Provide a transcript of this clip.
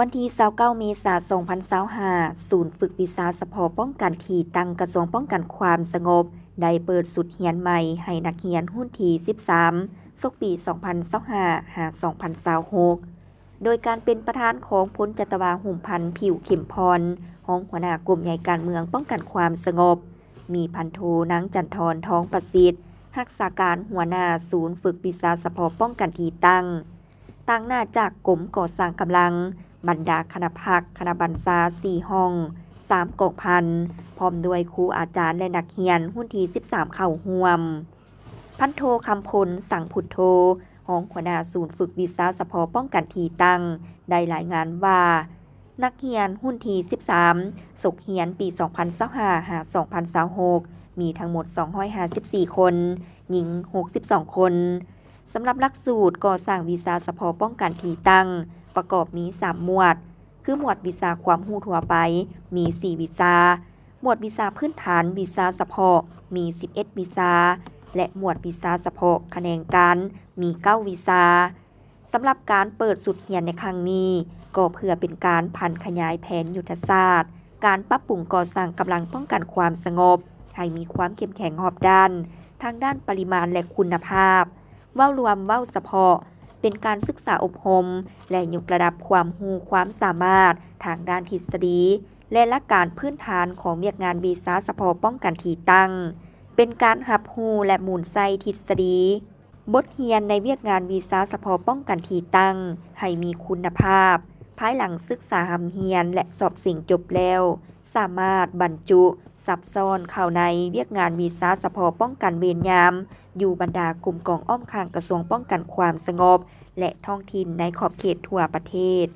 ວັນທີຊາວເກົ້າ ເມສາ ສອງພັນຊາວຫ້າ ສູນຝຶກວິຊາສະເພາະປ້ອງກັນທີ່ຕັ້ງກະຊວງປ້ອງກັນຄວາມສະຫງົບ ໄດ້ເປີດຊຸດຮຽນໃໝ່ໃຫ້ນັກຮຽນຮຸ່ນທີສິບສາມ ສົກປີສອງພັນຊາວຫ້າ ຫາ ສອງພັນຊາວຫົກ ໂດຍການເປັນປະທານຂອງພົນຈັດຕະວາ ຫຸມພັນ ຜິວເຂັມພອນ ຮອງຫົວໜ້າກົມໃຫຍ່ການເມືອງປ້ອງກັນຄວາມສະຫງົບ, ມີພັນໂທ ນາງ ຈັນທອນ ທອງປະສິດ ຮັກສາການຫົວໜ້າສູນຝຶກວິຊາສະເພາະປ້ອງກັນທີ່ຕັ້ງ, ຕາງໜ້າຈາກກົມກໍ່ສ້າງກຳລັງ, ບັນດາຄະນະພັກ, ຄະນະບັນຊາສີ່ຫ້ອງ, ສາມກອງພັນ, ພ້ອມດ້ວຍຄູອາຈານ ແລະ ນັກຮຽນຮຸ່ນທີສິບສາມເຂົ້າຮ່ວມ. ພັນໂທ ຄຳພົນ ສັງພຸດໂທ, ຮອງຫົວໜ້າສູນຝຶກວິຊາສະເພາະປ້ອງກັນທີ່ຕັ້ງ ໄດ້ລາຍງານວ່າ ນັກຮຽນຮຸ່ນທີສິບສາມ ສົກຮຽນປີສອງພັນຊາວຫ້າ ຫາ ສອງພັນຊາວຫົກ ມີທັງໝົດສອງຮ້ອຍຫ້າສິບສີ່ຄົນ, ຍິງຫົກສິບສອງຄົນ. ສຳລັບຫຼັກສູດກໍ່ສ້າງວິຊາສະເພາະປ້ອງກັນທີ່ຕັ້ງ ປະກອບມີສາມໝວດ ຄື ໝວດວິຊາຄວາມຮູ້ທົ່ວໄປ ມີສີ່ວິຊາ, ໝວດວິຊາພື້ນຖານວິຊາສະເພາະ ມີສິບເອັດວິຊາ ແລະ ໝວດວິຊາສະເພາະຂະແໜງການ ມີເກົ້າວິຊາ. ສຳລັບການເປີດຊຸດຮຽນໃນຄັ້ງນີ້ ກໍເພື່ອເປັນການຜັນຂະຫຍາຍແຜນຍຸດທະສາດ ການປັບປຸງກໍ່ສ້າງກຳລັງປ້ອງກັນຄວາມສະຫງົບ ໃຫ້ມີຄວາມເຂັ້ມແຂງຮອບດ້ານ ທັງດ້ານປະລິມານ ແລະ ຄຸນນະພາບ. ເວົ້າລວມ, ເວົ້າສະເພາະ, ເປັນການສຶກສາອົບຮົມ ແລະ ຍົກລະດັບຄວາມຮູ້ຄວາມສາມາດທາງດ້ານທິດສະດີ ແລະ ຫຼັກການພື້ນຖານຂອງວຽກງານວິຊາສະເພາະປ້ອງກັນທີ່ຕັ້ງ, ເປັນການຮັບຮູ້ ແລະ ໝູນໃຊ້ທິດສະດີ ບົດຮຽນໃນວຽກງານວິຊາສະເພາະປ້ອງກັນທີ່ຕັ້ງ ໃຫ້ມີຄຸນນະພາບ, ພາຍຫຼັງສຶກສາຮ່ຳຮຽນ ແລະ ສອບເສັງຈົບແລ້ວ, ສາມາດບັນຈຸ ຊັບຊ້ອນເຂົ້າໃນວຽກງານວິຊາສະເພາະປ້ອງກັນເວນຍາມ ຢູ່ບັນດາກົມກອງອ້ອມຂ້າງກະຊວງປ້ອງກັນຄວາມສະຫງົບ ແລະ ທ້ອງຖິ່ນໃນຂອບເຂດທົ່ວປະເທດ.